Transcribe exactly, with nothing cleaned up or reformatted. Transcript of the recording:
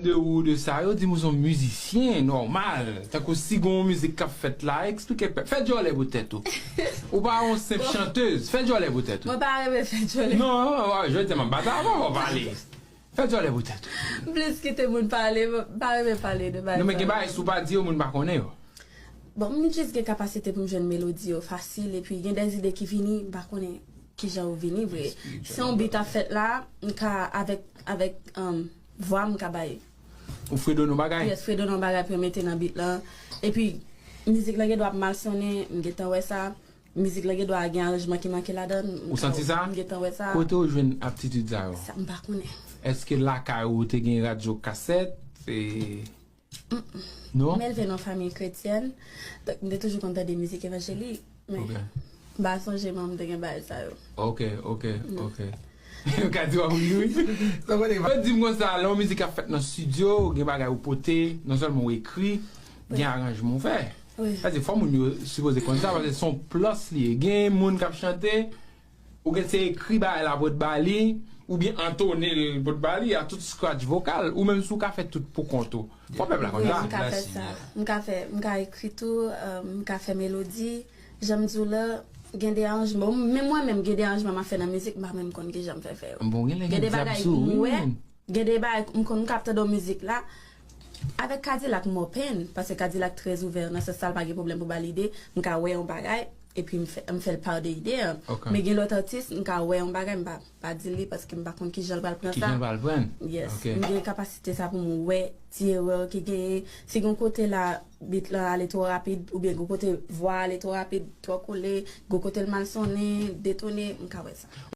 de ou de sa, yo di m ou se yon mizisyen nòmal. Tankou si gen yon mizik k ap fèt la, eksplike pèp. Fè djòlè pou tèt ou. Ou pa yon senp chantèz, fè djòlè pou tèt ou. Mwen pa renmen fè djòlè. Non, jodi a m ap bat avè w, pale. Fè djòlè pou tèt ou. M plis kite moun pale, mwen pa renmen pale de bagay. Non, men gen bagay, si w pa di yo, moun pa konnen yo. Bon, m jis gen kapasite pou m jwenn melodi yo fasil, epi gen de ide ki vini, m pa konnen kijan yo vini vre. Se yon beat ap fèt la, m ka, avèk, avèk, um, vwa m ka bay. Ou fredone yon bagay? Yes, fredone yon bagay pou yo mete nan beat lan. Epi, mizik lan gen dwa ap mal sonnen, m gentan wè sa. Mizik lan gen dwa gen aranjman ki manke ladan l. Ou santi sa? M gentan wè sa. Kote ou jwenn aptitid sa yo? Sa, m pa konnen. Èske lakay ou te gen radyo kasèt? E, non? M elve nan fanmi kretyèn. Donk, m te toujou konn tande mizik evanjelik. Men, m pa sonje manman m te gen bagay sa yo. Ok, ok, ok. Ou ka di w ap ri, wi. Sa kote pa di m konsa, lè yon mizik ap fèt nan estidyo, gen bagay ou pote, non sèlman ou ekri, gen aranjman ou fè. Wi. Sa di fò moun yo sipoze konn sa, paske se yon plus li ye. Gen moun k ap chante, ou gen se ekri bagay la pou t ba li, oubyen antone l pou t ba li, a tout scratch vokal, ou menm si w ka fè tout pou kont ou. Fò pèp la konn sa. M ka fè sa. M ka fè, m ka ekri tou, euh, m ka fè melodi. Jan m di w la, gen de aranjman. Menm mwen menm, gen de aranjman m ap fè nan mizik, m pa menm konn kijan m fè fè yo. Bon, gen lè gen de bagay m wè, gen de bagay m konn, m ka ap tande yon mizik la. Avèk Kadilak m open, paske Kadilak trè ouvè nan sans sa, l pa gen pwoblèm pou ba l ide. M ka wè yon bagay, epi m fè, m fè l pa de ide an. Men gen lòt atis, m ka wè yon bagay, m pa, pa di li, paske m pa konn kijan l pral pran sa. Kijan l pral pran? Yes. M gen kapasite sa pou m wè ti erè ki genyen. Si gen yon kote la, beat lan ale twò rapid, oubyen gen yon kote vwa ale twò rapid, twò kole, gen yon kote l mal sonnen, detone, m ka wè sa.